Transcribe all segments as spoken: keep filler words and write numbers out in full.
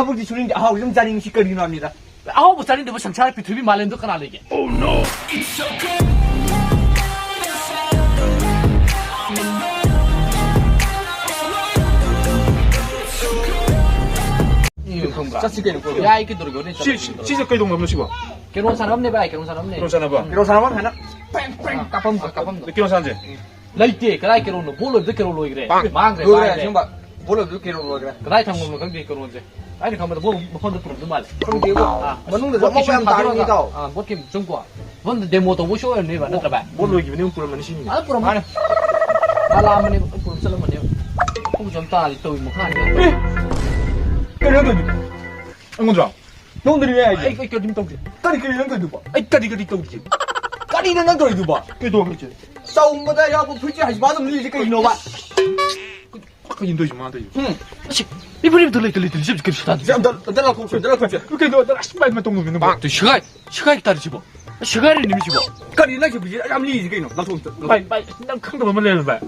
ꯊꯕꯛꯇꯤ ꯁꯨꯅꯤꯡꯗꯦ, ꯑꯍꯥꯎꯕ ꯑꯗꯨꯝ ꯆꯥꯅꯤꯡꯉꯤ, ꯁꯤ ꯀꯔꯤꯅꯣ ꯍꯥꯏꯕꯅꯤꯗ꯫ ꯑꯍꯥꯎꯕ ꯆꯥꯅꯤꯡꯗꯕ ꯁꯪꯁꯥꯔ ꯄ꯭ꯔꯤꯊꯤꯕꯤ ꯃꯥꯂꯦꯝꯗ ꯀꯅꯥ ꯂꯩꯒꯦ? ꯆꯠꯁꯤ ꯀꯩꯅꯣ, ꯀꯣꯏꯕ꯫ ꯌꯥꯏ, ꯀꯩꯗꯧꯔꯒꯦ? ꯁꯤ, ꯁꯤ, ꯁꯤꯁꯦ ꯀꯩꯗꯧꯅꯕꯅꯣ ꯁꯤꯕꯣ? ꯀꯦꯔꯣꯟ ꯁꯥꯟꯅꯕꯅꯦ ꯚꯥꯏ, ꯀꯦꯔꯣꯟ ꯁꯥꯟꯅꯕꯅꯦ꯫ ꯀꯦꯔꯣꯟ ꯁꯥꯟꯅꯕ? ꯎꯝ꯫ ꯀꯦꯔꯣꯟ ꯁꯥꯟꯅꯕ ꯍꯥꯏꯅ ꯄꯦꯡ, ꯄꯦꯡ ꯀꯥꯞꯐꯝꯗꯣ꯫ ꯀꯥꯞꯐꯝꯗꯣ꯫ ꯀꯦꯔꯣꯟ ꯁꯥꯟꯅꯁꯦ꯫ ꯂꯩꯇꯦ꯫ ꯀꯗꯥꯏ ꯀꯦꯔꯣꯟꯅꯣ? ꯕꯣꯜ ꯂꯣꯏꯕꯗ ꯀꯦꯔꯣꯟ ꯂꯣꯏꯈ꯭ꯔꯦ꯫ ꯃꯥꯡꯈ꯭ꯔꯦ, ꯂꯣꯏꯔꯦ, ꯃꯥꯡꯈ꯭ꯔꯦ꯫ ꯑꯁꯦꯡꯕ꯫ ꯕꯣꯜ ꯂꯣꯏꯕꯗ ꯀꯦꯔꯣꯟ ꯂꯣꯏꯈ꯭ꯔꯦ꯫ ꯀꯗꯥꯏ ꯊꯝꯃꯝꯅꯣ ꯈꯪꯗꯦ ꯀꯦꯔꯣꯟꯁꯦ꯫ ꯑꯩꯅ ꯈꯪꯕꯗ ꯕꯣꯜ ꯃꯐꯝꯗ ꯄꯨꯔꯝꯗꯧ ꯃꯥꯜꯂꯦ꯫ ꯈꯪꯗꯦꯕꯣ꯫ ꯑꯥ꯫ ꯃꯅꯨꯡꯗꯗ ꯕꯣꯜ ꯑꯃꯣꯠꯄ ꯌꯥꯝ ꯀꯦꯁꯤꯟ ꯇꯥꯔꯤꯅꯤ, ꯊꯥꯗꯣꯛꯑꯒ, ꯏꯇꯥꯎ꯫ ꯑꯥ, ꯕꯣꯜ ꯀꯦꯝ ꯆꯪꯀꯣ꯫ ꯃꯐꯝꯗ ꯗꯦꯃꯣ ꯇꯧꯕ ꯁꯣꯏ ꯑꯣꯏꯔꯝꯅꯦꯕ, ꯅꯠꯇ꯭ꯔ ꯚꯥꯏ? ꯕꯣꯜ ꯂꯣꯏꯈꯤꯕꯅꯤ ꯑꯃꯨꯛ ꯄꯨꯔꯝꯃꯅꯤ ꯁꯤꯅꯤꯅꯦ꯫ ꯑꯥ, ꯄꯨꯔꯝꯃꯅꯤ꯫ ꯃꯥꯅꯦ꯫ ꯃꯥ ꯂꯥꯛꯑꯝꯃꯅꯦꯕ, ꯑꯩ ꯄꯨꯔꯝ ꯆꯠꯂꯝꯃꯅꯦꯕ꯫ ꯈꯣꯡꯁꯦ ꯑꯃ ꯇꯥꯔꯗꯤ ꯇꯧꯏ ꯃꯈꯥꯁꯦ꯫ ꯑꯦ! ꯀꯩꯅꯣ ꯇꯧꯗꯣꯏꯗꯣ? ꯑꯩꯉꯣꯟꯗꯔꯣ? ꯅꯉꯣꯟꯗꯅꯤꯅꯦ ꯍꯥꯏꯁꯦ꯫ ꯑꯩ, ꯑꯩ ꯀꯔꯤꯝ ꯇꯧꯗꯦ꯫ ꯀꯔꯤ, ꯀꯔꯤ ꯅꯪ ꯇꯧꯔꯤꯗꯨꯕꯣ? ꯑꯩ ꯀꯔꯤ, ꯀꯔꯤ ꯇꯧꯗꯦ? ꯀꯔꯤꯅꯣ ꯅꯪ ꯇꯧꯔꯤꯗꯨꯕꯣ? ꯀꯩꯗꯧꯔꯒꯦ? ꯆꯥꯎꯝꯕꯗ ꯌꯥꯎꯕ ꯐꯨꯔꯤꯠꯁꯦ ꯍꯧꯖꯤꯛ ꯐꯥꯎ ꯑꯗꯨꯝ ꯂꯤꯔꯤꯁꯦ ꯀꯩꯒꯤꯅꯣꯕ? ꯀꯩꯅꯣ ꯇꯧꯔꯤꯁꯦ ꯃꯥ ꯇꯧꯔꯤꯁꯦ? ꯍꯨꯝ꯫ ꯑꯁꯤ, ꯃꯤ ꯐꯨꯔꯤꯠ ꯑꯝꯇ ꯂꯩꯇ, ꯂꯩꯇ, ꯂꯤꯠꯆꯕꯁꯤ ꯀꯔꯤ ꯁꯨꯇꯥꯟ? ꯁꯤ ꯑꯝꯇ, ꯑꯝꯇ ꯂꯧꯊꯣꯛꯁꯤ, ꯑꯝꯇ ꯂꯧꯊꯣꯛꯁꯤ꯫ ꯀꯩꯅꯣ, ꯑꯝꯇ ꯑꯁ, ꯃꯥꯏ ꯃꯇꯣꯡ ꯅꯨꯃꯤꯠ ꯅꯨꯃꯤꯠ꯫ ꯇꯨ ꯁꯤꯒꯥꯏ, ꯁꯤꯒꯥꯏ ꯇꯥꯔꯦ ꯁꯤꯕꯣ꯫ ꯁꯤꯒꯥꯏꯔꯤ ꯅꯨꯃꯤꯠꯁꯤꯕꯣ꯫ ꯀꯔꯤ ꯅꯪ ꯁꯤ ꯐꯨꯔꯤꯠꯁꯦ ꯌꯥꯝ ꯂꯤꯔꯤꯁꯦ ꯀꯩꯅꯣ? ꯂꯧꯊꯣꯛ ꯑꯝꯇ, ꯂꯧꯊꯣꯛ꯫ ꯚꯥꯏ, ꯚꯥꯏ, ꯅꯪ ꯈꯪꯗꯕ ꯑꯃ ꯂꯩꯔꯦ ꯚꯥꯏ꯫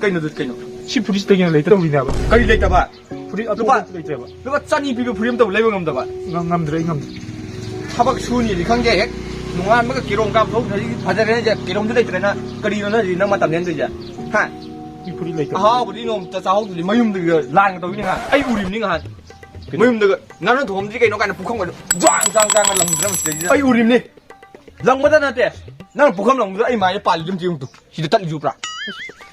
ꯀꯩꯅꯣ ꯑꯗꯨ, ꯀꯩꯅꯣ? ꯁꯤ ꯐꯨꯔꯤꯠꯁꯤꯗꯒꯤ ꯍꯦꯟꯅ ꯂꯩꯇ ꯇꯧꯔꯤꯅꯦꯕ꯫ ꯀꯔꯤ ꯂꯩꯇꯕ? ꯐꯨꯔꯤꯠ ꯑꯇꯣꯞꯄ ꯂꯨꯄꯥ, ꯂꯩꯇ꯭ꯔꯦꯕ꯫ ꯂꯨꯄꯥ ꯆꯅꯤ ꯄꯤꯕ ꯐꯨꯔꯤꯠ ꯑꯝꯇꯕꯨ ꯂꯩꯕ ꯉꯝꯗꯕ꯫ ꯉꯝ-, ꯉꯝꯗ꯭ꯔꯦ, ꯑꯩ ꯉꯝꯗ꯭ꯔꯦ꯫ ꯊꯕꯛ ꯁꯨꯅꯤꯗꯤ ꯈꯪꯗꯦ, ꯍꯦꯛ ꯅꯣꯡꯉꯥꯟꯕꯒ ꯀꯦꯔꯣꯝ ꯀꯥꯞ ꯊꯣꯛꯈ꯭ꯔꯗꯤ ꯐꯖꯔꯦꯅꯦ, ꯀꯦꯔꯣꯝꯁꯨ ꯂꯩꯇ꯭ꯔꯦꯅ ꯀꯔꯤꯅꯣ ꯅꯪ ꯅꯪ ꯃꯇꯝ ꯂꯦꯟꯗꯣꯏꯁꯦ? ꯍꯥ? ꯃꯤ ꯐꯨꯔꯤꯠ ꯂꯩꯇꯕ꯫ ꯑꯍꯥꯎꯕꯗꯤ ꯅꯣꯡꯃꯇ ꯆꯥꯍꯧꯗ꯭ꯔꯗꯤ ꯃꯌꯨꯝꯗꯒ ꯂꯥꯟꯒ ꯇꯧꯏꯅꯦ ꯉꯍꯥꯟ꯫ ꯑꯩ ꯎꯔꯤꯕꯅꯤ ꯉꯍꯥꯟ꯫ ꯀꯩꯅꯣ? ꯃꯌꯨꯝꯗꯒ ꯉꯥꯅꯨ ꯊꯣꯡꯕꯗꯤ ꯀꯩꯅꯣ ꯀꯥꯏꯅ ꯄꯨꯈꯝꯒꯗꯣ ꯖ꯭ꯋꯥꯡ ꯖ꯭ꯋꯥꯡ ꯖ꯭ꯋꯥꯡꯒ ꯂꯪꯗꯅ ꯃꯁꯤꯗꯩꯁꯤꯗ꯫ ꯑꯩ ꯎꯔꯤꯕꯅꯤ꯫ ꯂꯪꯕꯗ ꯅꯠꯇꯦ꯫ ꯅꯪ ꯄꯨꯈꯝ ꯂꯪꯕꯗ ꯑꯩ ꯃꯥꯏꯗ ꯄꯥꯜꯂꯤ ꯑꯗꯨꯝ ꯌꯦꯡꯉꯨ ꯇꯨ꯫ ꯁꯤꯗ ꯇꯠꯂꯤꯁꯤ ꯎꯕ꯭ꯔꯥ?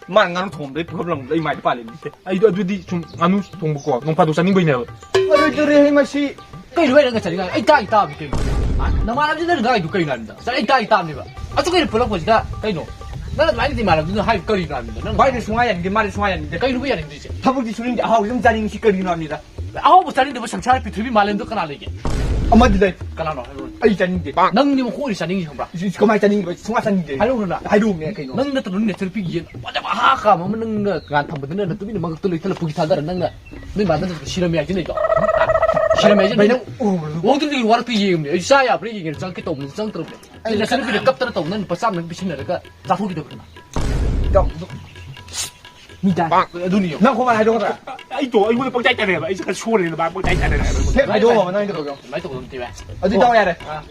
ꯃꯥꯅ ꯉꯥꯅꯨ ꯊꯣꯡꯕꯗ ꯑꯩ ꯄꯨꯈꯝ ꯂꯪꯕꯗ ꯑꯩ ꯃꯥꯏꯗ ꯄꯥꯜꯂꯤ꯫ ꯑꯩꯗꯣ ꯑꯗꯨꯗꯤ ꯁꯨꯝ ꯉꯥꯅꯨ ꯊꯣꯡꯕꯀꯣ, ꯅꯣꯡ ꯐꯥꯗꯣꯛ ꯆꯥꯅꯤꯡꯕꯩꯅꯦꯕ꯫ ꯑꯗꯨ ꯇꯨꯔꯦ ꯍꯩ ꯃꯁꯤ꯫ ꯀꯩꯅꯣ ꯚꯥꯏ ꯅꯪ ꯆꯠꯅꯤꯡꯉꯥꯏ? ꯑꯩ ꯇꯥꯒꯤ ꯇꯥꯕꯅꯤ ꯀꯩꯅꯣ꯫ ꯑ, ꯅꯃꯥꯟꯅꯕꯗꯤ ꯅꯪ ꯒꯥꯔꯤꯗꯨ ꯀꯩꯅꯣ ꯍꯥꯏꯕꯗ? ꯆꯠ-, ꯑꯩ ꯇꯥꯒꯤ ꯇꯥꯕꯅꯦꯕ꯫ ꯑꯁꯨꯛ ꯀꯩꯅ ꯄꯨꯜꯂꯛꯄꯁꯤꯗ ꯀꯩꯅꯣ? ꯅꯪ ꯑꯗꯨꯃꯥꯏꯅꯗꯤ ꯏꯃꯥꯟꯅꯕꯗꯨꯅ ꯍꯥꯏꯕ ꯀꯔꯤꯅꯣ ꯍꯥꯏꯕꯅꯤꯗ? ꯅꯪ ꯚꯥꯏꯗꯤ ꯁꯨꯡꯌꯥ ꯌꯥꯅꯤꯡꯗꯦ, ꯃꯥꯗꯤ ꯁꯨꯡꯌꯥ ꯌꯥꯅꯤꯡꯗꯦ꯫ ꯀꯩꯅꯣꯕ ꯌꯥꯅꯤꯡꯗ꯭ꯔꯤꯁꯦ? ꯊꯕꯛꯇꯤ ꯁꯨꯅꯤꯡꯗꯦ, ꯑꯍꯥꯎꯕꯁꯨ ꯑꯗꯨꯝ ꯆꯥꯅꯤꯡꯉꯤ, ꯁꯤ ꯀꯔꯤꯅꯣ ꯍꯥꯏꯕꯅꯤꯗ? ꯑꯍꯥꯎꯕ ꯆꯥꯅꯤꯡꯗꯕ ꯁꯪꯁꯥꯔ ꯄ꯭ꯔꯤꯊꯤꯕꯤ ꯃꯥꯂꯦꯝꯗ ꯀꯅꯥ ꯂꯩꯒꯦ? ꯑꯃꯗꯤ ꯂꯩ꯫ ꯀꯅꯥꯅꯣ ꯍꯥꯏꯔꯣꯅꯦ? ꯑꯩ ꯆꯥꯅꯤꯡꯗꯦ꯫ ꯅꯪꯅꯤ ꯃꯈꯣꯏ ꯑꯣꯏꯅ ꯆꯥꯅꯤꯡꯉꯤ ꯈꯪꯕ꯭ꯔꯥ? ꯏꯁ, ꯏꯁ, ꯀꯃꯥꯏꯅ ꯆꯥꯅꯤꯡꯉꯤꯕ? ꯁꯨꯡꯆꯥ ꯆꯥꯅꯤꯡꯗꯦ꯫ ꯍꯥꯏꯔꯛꯎꯅ꯫ ꯍꯥꯏꯗꯣꯛꯎꯅꯦ ꯀꯩꯅꯣ? ꯅꯪ ꯅꯠꯇ꯭ꯔꯣ ꯅꯪ ꯅꯦꯆꯔ ꯄꯤꯒꯦ ꯐꯖꯕ ꯑꯍꯥ ꯀꯥꯝ ꯑꯃ ꯅꯪꯅ ꯉꯥꯟ ꯊꯝꯕꯗꯨꯅ ꯅꯪ ꯇꯨꯃꯤꯟꯅ ꯃꯉꯛꯇ ꯂꯩꯊꯠꯂ ꯄꯨꯈꯤ ꯊꯥꯗꯔ ꯅꯪꯅ ꯅꯣꯏ ꯃꯥꯗ ꯅꯠꯇ꯭ꯔꯣ ꯁꯤꯔꯝꯃꯦ ꯍꯥꯏꯁꯤ ꯅꯩꯗꯣ? ꯍꯥ? ꯁꯤꯔꯝꯃꯦ ꯍꯥꯏꯁꯤ ꯚꯥꯏ, ꯅꯪ ꯎꯔꯕ꯭ꯔꯣ? ꯋꯥꯛꯇꯨ ꯂꯤꯒꯤ ꯋꯥꯔꯛꯇꯨ ꯌꯦꯡꯉꯝꯅꯦ꯫ ꯑꯩ ꯆꯥ ꯌꯥꯕ꯭ꯔꯥ ꯌꯦꯡꯒꯦꯅ ꯆꯪꯉꯛꯀꯦ ꯇꯧꯕꯅꯤ, ꯆꯪꯉꯛꯇ꯭ꯔꯕꯅꯦ꯫ ꯑꯩ ꯅꯦꯆꯔ ꯄꯤꯗ ꯀꯞꯇꯅ ꯇꯧꯕ ꯅꯪ ꯂꯨꯄꯥ ꯆꯥꯝꯃ ꯅꯪ ꯄꯤꯁꯤꯟꯅꯔꯒ ꯆꯥꯊꯣꯛꯈꯤꯗꯕ ꯀꯅꯥ? ꯏꯇꯥꯎ, ꯑꯗꯨ ꯃꯤ ꯇꯥꯏ꯫ ꯑꯗꯨꯅꯤ ꯌꯦꯡꯉꯣ꯫ ꯅꯪ ꯈꯣꯡꯕꯥꯟ ꯍꯥꯏꯗꯣꯛꯀꯗ꯭ꯔꯥ? ꯑꯩ ꯇꯣ-, ꯑꯩꯉꯣꯟꯗ ꯄꯪꯆꯥꯏ ꯆꯥꯏꯅꯩꯕ꯫ ꯑꯩꯁꯦ ꯈꯔ ꯁꯣꯜꯂꯦꯅ ꯃꯥ ꯄꯪꯆꯥꯏ ꯆꯥꯏꯅꯩ ꯍꯥꯏꯕ꯫ ꯍꯦꯛ ꯍꯥꯏꯗꯣꯛꯑꯣ, ꯅꯪ ꯍꯥꯏꯗꯣꯛꯑꯣ꯫ ꯑꯗꯨꯃꯥꯏꯅ ꯇꯧꯕ ꯅꯠꯇꯦ ꯚꯥꯏ꯫ ꯑꯗꯨ ꯇꯧ ꯌꯥꯔꯦ꯫ ꯑꯥ꯫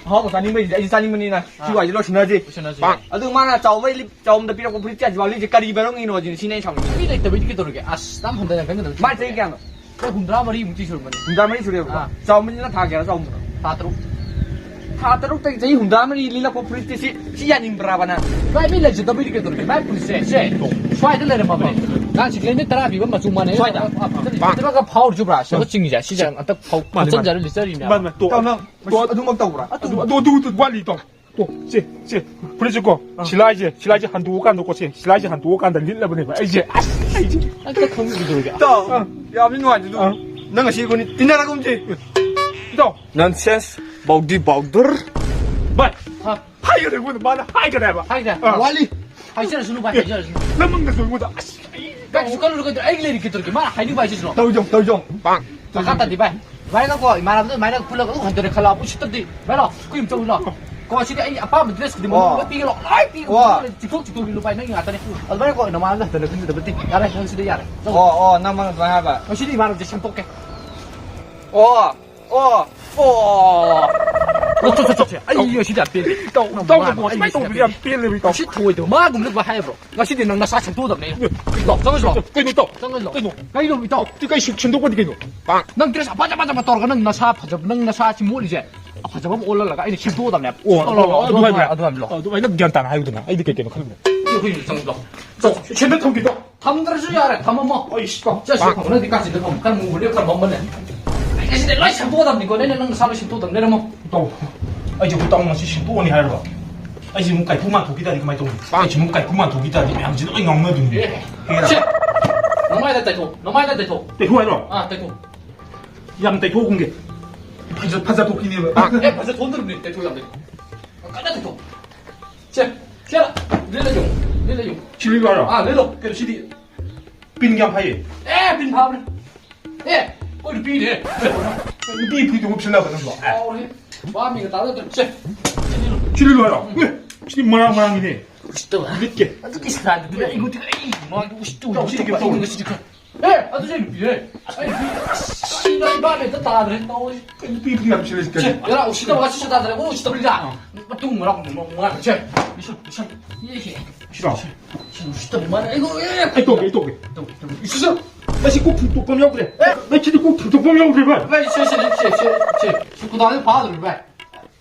ꯑꯍꯥꯎꯕ ꯆꯥꯅꯤꯡꯕꯩꯁꯤꯗꯤ ꯑꯩꯁꯨ ꯆꯥꯅꯤꯡꯕꯅꯤꯅ ꯁꯤ ꯑꯥ꯫ ꯋꯥꯔꯤꯁꯦ ꯂꯣꯏꯁꯤꯟꯅꯁꯤ꯫ ꯂꯣꯏꯁꯤꯟꯅꯁꯤ꯫ ꯑꯗꯨ ꯃꯥꯅ ꯆꯥꯎꯕ ꯂꯤꯞ-, ꯆꯥꯎꯕꯗ ꯄꯤꯔꯛꯄ ꯐꯨꯔꯤꯠ ꯀꯌꯥꯁꯤ ꯂꯤꯞꯁꯦ ꯀꯔꯤ ꯃꯔꯝꯒꯤꯅꯣ ꯁꯤꯅꯤ, ꯁꯤꯅꯦ ꯑꯩꯅ ꯁꯥꯎꯅꯤꯡꯉꯤꯁꯦ꯫ ꯃꯤ ꯂꯩꯇꯕꯩꯗꯤ ꯀꯩꯗꯧꯔꯒꯦ? ꯑꯁ, ꯌꯥꯝ ꯍꯟꯊꯅ ꯈꯟꯒꯗꯕ ꯃꯥ ꯆꯍꯤ ꯀꯌꯥꯅꯣ? ꯑꯩꯈꯣꯏ ꯍꯨꯝꯗ꯭ꯔꯥ ꯃꯔꯤꯃꯨꯛꯇꯤ ꯁꯨꯔꯝꯃꯅꯤ꯫ ꯍꯨꯝꯗ꯭ꯔꯥ ꯃꯔꯤ ꯁꯨꯔꯦꯕꯀꯣ? ꯑꯥ꯫ ꯆꯥꯎꯕꯅꯤꯅ ꯊꯥ ꯀꯌꯥꯗ ꯆꯥꯎꯕꯅꯣ? ꯊꯥ ꯇꯔꯨꯛ꯫ ꯊꯥ ꯇꯔꯨꯛꯇꯒꯤ ꯆꯍꯤ ꯍꯨꯝꯗ꯭ꯔꯥ ꯃꯔꯤ ꯂꯤꯜꯂꯛꯄ ꯐꯨꯔꯤꯠꯇꯤ ꯁꯤ, ꯁꯤ ꯌꯥꯅꯤꯡꯕ꯭ꯔꯥꯕ ꯅꯪ? ꯚꯥꯏ, ꯃꯤ ꯂꯩꯖꯗꯕꯩꯗꯤ ꯀꯩꯗꯧꯔꯒꯦ? ꯃꯥꯏ ꯐꯨꯔꯤꯠꯁꯦ, ꯁꯦ, ꯁ꯭ꯋꯥꯏꯗ ꯂꯩꯔꯝꯃꯕꯅꯦ꯫ ꯅꯪ ꯁꯤ ꯂꯩꯅꯦ ꯇꯔꯥ ꯄꯤꯕ ꯃꯆꯨ ꯃꯥꯟꯅꯩ꯫ ꯁ꯭ꯋꯥꯏꯗ? ꯑ, ꯑ, ꯐꯥꯎꯔꯤꯁꯦ ꯕ꯭ꯔꯥ? ꯁꯤꯗ ꯆꯤꯡꯉꯤꯁꯦ꯫ ꯁꯤꯁꯦ ꯑꯥ꯫ ꯑꯝꯇ ꯐꯥꯎ-, ꯃꯥꯅꯦ, ꯃꯥꯅꯦ꯫ ꯐꯥꯎꯆꯟꯖꯔ ꯂꯤꯠꯆꯔꯤꯅꯦꯕ꯫ ꯃꯥꯅꯦ, ꯃꯥꯅꯦ, ꯇꯣ꯫ ꯇꯧ ꯅꯪ꯫ ꯑꯗꯨ, ꯑꯗꯨ, ꯑꯗꯨꯃꯛ ꯇꯧꯕ꯭ꯔꯥ? ꯑꯗꯨ, ꯑꯗꯨ, ꯑꯗꯨ ꯋꯥꯠꯂꯤ, ꯇꯧ꯫ ꯇꯣ, ꯁꯦ, ꯁꯦ, ꯐꯨꯔꯤꯠꯁꯦꯀꯣ, ꯑꯥ꯫ ꯁꯤꯂꯥꯏꯁꯦ, ꯁꯤꯂꯥꯏꯁꯦ ꯍꯟꯗꯣꯛꯑꯀꯥꯟꯗꯀꯣ, ꯁꯦ, ꯁꯤꯂꯥꯏꯁꯦ ꯍꯟꯗꯣꯛꯑꯀꯥꯟꯗ ꯂꯤꯠꯂꯕꯅꯦꯕ ꯑꯩꯁꯦ꯫ ꯑꯁ, ꯑꯩꯁꯦ꯫ ꯑꯝꯇ ꯈꯪꯕꯤꯗꯧꯔꯤꯒꯦ꯫ ꯏꯇꯥꯎ, ꯑꯥ꯫ ꯌꯥꯝꯅ ꯅꯨꯡꯉꯥꯏꯖꯩ ꯑꯗꯨ꯫ ꯑꯥ꯫ ꯅꯪ ꯉꯁꯤ ꯑꯩꯈꯣꯏꯅꯤ ꯇꯤꯟꯅꯔꯒꯨꯝꯁꯤ꯫ ꯏꯇꯥꯎ꯫ Nonsense, ꯕꯥꯎꯗꯤ ꯕꯥꯎꯗꯨꯔ꯫ ꯚꯥꯏ, ꯍꯥ? ꯍꯥꯏꯒꯗ꯭ꯔꯦ ꯑꯩꯉꯣꯟꯗ, ꯃꯥꯅ ꯍꯥꯏꯒꯗ꯭ꯔꯦ ꯍꯥꯏꯕ꯫ ꯍꯥꯏꯒꯗ꯭ꯔꯦ? ꯑꯥ꯫ ꯋꯥꯠꯂꯤ꯫ ꯍꯥꯏꯖꯔꯁꯅꯨ ꯚꯥꯏ, ꯑꯦ, ꯍꯥꯏꯖꯔꯁꯅꯨ꯫ ꯅꯃꯪꯗꯁꯨ ꯑꯩꯉꯣꯟꯗ, ꯑꯁ, ꯑꯩ ꯚꯥꯏ, ꯀꯩꯁꯨ ꯈꯜꯂꯨꯅꯨ, ꯀꯩꯗꯧꯔꯦ? ꯑꯩꯒꯤ ꯂꯩꯔꯤ ꯀꯩꯗꯧꯔꯒꯦ? ꯃꯥꯅ ꯍꯥꯏꯅꯤꯡꯕ ꯍꯥꯏꯁꯤꯁꯨ꯫ ꯇꯧꯖꯧ, ꯇꯧꯖꯧ꯫ ꯄꯥꯡ꯫ ꯗꯔꯀꯥꯔ ꯇꯥꯗꯦ ꯚꯥꯏ꯫ ꯚꯥꯏ, ꯉꯥꯏꯈꯣ, ꯏꯃꯥꯟꯅꯕꯗꯣ ꯑꯗꯨꯃꯥꯏꯅ ꯄꯨꯜꯂꯒ ꯑꯗꯨꯝ ꯍꯟꯊꯔꯦ ꯈꯜꯂꯣ, ꯎꯁꯤꯠꯇꯗꯤ꯫ ꯚꯥꯏ, ꯂꯥꯛꯑꯣ, ꯑꯩꯈꯣꯏ ꯌꯨꯝ ꯆꯧꯁꯤ ꯂꯥꯛꯑꯣ꯫ ꯀꯣ, ꯁꯤꯗꯤ ꯑꯩ ꯑꯄꯥꯝꯕ ꯗ꯭ꯔꯦꯁ ꯈꯨꯗꯤꯡꯃꯛ ꯑꯣ꯫ ꯂꯣꯏ ꯄꯤꯒꯦ ꯂꯥꯛꯑꯣ, ꯂꯣꯏ ꯄꯤꯒꯦ꯫ ꯑꯣ꯫ ꯆꯤꯊꯣꯛ ꯆꯤꯊꯣꯛꯄꯤ ꯂꯨꯄꯥ ꯅꯪꯒꯤ ꯉꯥꯛꯇꯅꯦ꯫ ꯑꯗꯨꯃꯥꯏꯅ ꯀꯣ, ꯅꯃꯥꯟꯅꯕꯗ ꯍꯟꯊꯅ ꯈꯟꯒꯗꯕ ꯅꯠꯇꯦ꯫ ꯌꯥꯔꯦ, ꯅꯪ ꯁꯤꯗ ꯌꯥꯔꯦ꯫ ꯆꯧꯁꯤ꯫ ꯑꯣ, ꯑꯣ, ꯅꯪ ꯃꯥꯅ ꯑꯗꯨꯃꯥꯏꯅ ꯍꯥꯏꯕ꯫ ꯉꯁꯤꯗꯤ ꯏꯃꯥꯟꯅꯕꯁꯦ ꯁꯦꯝꯗꯣꯛꯀꯦ꯫ ꯑꯣ, ꯑꯣ, ꯑꯣ꯫ ꯑꯣ, ꯆꯣ, ꯆꯣ, ꯆꯣ, ꯆꯣ꯫ ꯑꯩ ꯉꯁꯤꯗꯤ ꯌꯥꯝ ꯄꯦꯟꯗꯦ꯫ ꯏꯇꯥꯎ, ꯏꯇꯥꯎꯅ ꯀꯣ, ꯁꯨꯃꯥꯏꯅ ꯇꯧꯕꯁꯦ ꯌꯥꯝ ꯄꯦꯜꯂꯦꯕ, ꯏꯇꯥꯎ꯫ ꯁꯤ ꯊꯧꯑꯣꯏꯗꯕ꯫ ꯃꯥꯒꯨꯝꯕ ꯍꯥꯏꯕ꯭ꯔꯣ? ꯉꯁꯤꯗꯤ ꯅꯪ ꯅꯁꯥ ꯁꯦꯝꯗꯣꯛꯑꯗꯕꯅꯦ ꯑꯩꯅ꯫ ꯂꯥꯎ, ꯆꯪꯉꯁꯤ ꯂꯥꯎ꯫ ꯀꯩꯅꯣ, ꯏꯇꯥꯎ? ꯆꯪꯉꯁꯤ ꯂꯥꯎ꯫ ꯀꯩꯅꯣ? ꯀꯩꯅꯣ, ꯏꯇꯥꯎ? ꯀꯩ ꯁꯦꯝ-, ꯁꯦꯝꯗꯣꯛꯄꯗꯤ ꯀꯩꯅꯣ? ꯅꯪ ꯗ꯭ꯔꯦꯁ ꯑꯐꯖ ꯐꯖꯕ ꯇꯧꯔꯒ ꯅꯪ ꯅꯁꯥ ꯐꯖꯕ, ꯅꯪ ꯅꯁꯥꯁꯤ ꯃꯣꯠꯂꯤꯁꯦ ꯑꯐꯖꯕ ꯑꯃ ꯑꯣꯜꯍꯜꯂꯒ ꯑꯩꯅ ꯁꯦꯝꯗꯣꯛꯑꯗꯕꯅꯦ꯫ ꯑꯣ, ꯑꯣ, ꯑꯣ, ꯑꯗꯨ ꯍꯥꯏꯕ꯭ꯔꯥ? ꯑꯗꯨ ꯍꯥꯏꯕ꯭ꯔꯣ? ꯑꯗꯨ ꯑꯩꯅ ꯒ꯭ꯌꯥꯟ ꯇꯥꯅ ꯍꯥꯏꯌꯨꯗꯅ꯫ ꯑꯩꯗꯤ ꯀꯩ ꯀꯩꯅꯣ ꯈꯜꯂꯤꯅꯣ꯫ ꯑꯩꯈꯣꯏ ꯆꯪꯉꯁꯤ ꯂꯥꯎ꯫ ꯆꯪꯉꯣ, ꯁꯦꯝꯗ ꯊꯝꯈꯤꯗꯣ꯫ ꯊꯝꯗ꯭ꯔꯁꯨ ꯌꯥꯔꯦ, ꯊꯝꯃꯝꯃꯣ꯫ ꯑꯩꯁ, ꯄꯥꯎ꯫ ꯆꯠꯁꯤ, ꯄꯥꯎ꯫ ꯐꯝꯕꯅꯗꯤ ꯀꯥꯁꯤꯗ ꯐꯝ-, ꯈꯔ ꯃꯨꯕꯅꯦ, ꯈꯔ ꯃꯝꯕꯅꯦ꯫ ꯑꯩ ꯉꯁꯤꯗꯤ ꯂꯣꯏ ꯁꯦꯝꯗꯣꯛꯑꯗꯕꯅꯤꯀꯣ, ꯅꯪꯅ ꯅꯪ ꯅꯁꯥ ꯂꯣꯏ ꯁꯦꯝꯗꯣꯛꯑꯗꯕꯅꯦ, ꯂꯩꯔꯝꯃꯣ꯫ ꯇꯧ꯫ ꯑꯩꯁꯦ ꯑꯩꯈꯣꯏ ꯇꯥꯃꯣ ꯉꯁꯤ ꯁꯦꯝꯗꯣꯛꯑꯅꯤ ꯍꯥꯏꯔꯕ? ꯑꯩꯁꯦ ꯑꯃꯨꯛ ꯀꯥꯏꯀꯨ ꯃꯥꯟꯊꯣꯛꯈꯤ ꯇꯥꯔꯗꯤ ꯀꯃꯥꯏꯅ ꯇꯧꯅꯤ? ꯑꯩꯁꯦ ꯑꯃꯨꯛ ꯀꯥꯏꯀꯨ ꯃꯥꯟꯊꯣꯛꯈꯤ ꯇꯥꯔꯗꯤ ꯃꯌꯥꯝꯁꯦ ꯂꯣꯏ ꯉꯥꯎꯅꯗꯣꯏꯅꯤ꯫ ꯑꯦ, ꯍꯦꯔꯥ꯫ ꯁꯦ! ꯅꯃꯥꯏꯗ ꯇꯩꯊꯣꯛ, ꯅꯃꯥꯏꯗ ꯇꯩꯊꯣꯛ꯫ ꯇꯩꯊꯣꯛ ꯍꯥꯏꯔꯣ? ꯑꯥ, ꯇꯩꯊꯣꯛ꯫ ꯌꯥꯝ ꯇꯩꯊꯣꯛꯑꯒꯨꯝꯒꯦ꯫ ꯐꯖ-, ꯐꯖꯊꯣꯛꯈꯤꯅꯦꯕ꯫ ꯑꯦ, ꯐꯖꯊꯣꯛꯍꯟꯗ꯭ꯔꯕꯅꯦ, ꯇꯩꯊꯣꯛ ꯌꯥꯝ ꯇꯩꯊꯣꯛ꯫ ꯀꯟꯅ ꯇꯩꯊꯣꯛ꯫ ꯁꯦ, ꯁꯦ, ꯂꯤꯠꯂ ꯌꯦꯡꯉꯨ, ꯂꯤꯠꯂ ꯌꯦꯡꯉꯨ꯫ ꯁꯤ ꯂꯤꯠꯂꯨ ꯍꯥꯏꯔꯣ? ꯑꯥ, ꯂꯤꯠꯂꯣ꯫ ꯀꯩꯅꯣ ꯁꯤꯗꯤ? ꯄꯤꯟ ꯌꯥꯝ ꯐꯩꯌꯦ꯫ ꯑꯦ, ꯄꯤꯟ ꯐꯕꯅꯦ꯫ ꯑꯦ, ꯑꯩꯈꯣꯏ ꯅꯨꯄꯤꯅꯦ꯫ ꯅꯨꯄꯤ ꯐꯨꯔꯤꯠꯇꯨ ꯎꯞꯁꯜꯂꯕ ꯅꯪꯁꯨ? ꯀꯥꯎꯔꯦ꯫ ꯕꯥ ꯃꯤꯒ ꯇꯥꯗ ꯇꯧ-, ꯁꯦ, ꯁꯤ ꯂꯤꯠꯂꯣ꯫ ꯁꯤ ꯂꯤꯠꯂꯨ ꯍꯥꯏꯔꯣ? ꯎꯝ꯫ ꯑꯦ, ꯁꯤꯗꯤ ꯃꯔꯥꯡ ꯃꯔꯥꯡꯒꯤꯅꯦ꯫ ꯎꯁꯤꯠꯇꯕ꯫ ꯃꯤꯠꯀꯦ꯫ ꯑꯗꯨꯒꯤ ꯁꯥꯏꯗꯨꯗꯤ ꯑꯩꯉꯣꯟꯗ ꯑꯩ ꯃꯥꯒꯤ ꯎꯁꯤꯠꯇꯕ, ꯇꯧ, ꯎꯁꯤꯠꯇꯕ, ꯎꯁꯤꯠꯇꯕ, ꯑꯩꯉꯣꯟꯗ ꯎꯁꯤꯠꯇꯕ꯫ ꯑꯦ, ꯑꯗꯨꯁꯨ ꯑꯩ ꯅꯨꯄꯤꯅꯦ꯫ ꯑꯩ ꯅꯨꯄꯤ, ꯑꯁ, ꯑꯩ ꯅꯨꯄꯥ ꯍꯦꯛꯇ ꯇꯥꯗ꯭ꯔꯦ, ꯇꯧꯔꯤꯁꯦ꯫ ꯀꯩ ꯅꯨꯄꯤ ꯐꯤꯂꯝ ꯁꯤꯜꯂꯤ ꯀꯔꯤ? ꯁꯦ, ꯌꯥꯔꯥ, ꯎꯁꯤꯠꯇꯕ ꯋꯥꯁꯤ ꯁꯥꯗ꯭ꯔꯦ, ꯃꯣꯏ ꯎꯁꯤꯠꯇꯕ ꯂꯤꯂꯥ꯫ ꯑꯥ꯫ ꯃꯇꯨꯡ ꯃꯔꯥꯎ ꯃꯔꯥꯡ ꯁꯦ꯫ Lesson, lesson. ꯌꯦ, ꯌꯦ꯫ ꯁꯤꯔꯣ? ꯂꯤꯁꯟ, ꯎꯁꯤꯠꯇꯕ ꯃꯥꯅ ꯑꯩꯉꯣꯟꯗ, ꯑꯦ, ꯑꯩ ꯇꯧꯒꯦ, ꯑꯩ ꯇꯧꯒꯦ꯫ ꯇꯧ, ꯇꯧ꯫ ꯏꯁ, ꯃꯁꯤ ꯀꯣꯛ ꯊꯨꯡꯇꯣꯛꯄ ꯑꯃ ꯌꯥꯎꯗ꯭ꯔꯦ꯫ ꯑꯦ? ꯃꯁꯤꯗꯤ ꯀꯣꯛ ꯊꯨꯡꯇꯣꯛꯄ ꯑꯃ ꯌꯥꯎꯗ꯭ꯔꯦ, ꯚꯥꯏ꯫ ꯚꯥꯏ, ꯁꯦ, ꯁꯦ, ꯁꯦ, ꯁꯦ, ꯁꯦ꯫ ꯁꯤ ꯈꯨꯗꯥꯡꯁꯦ ꯐꯥꯗꯧꯔꯤꯕ, ꯚꯥꯏ꯫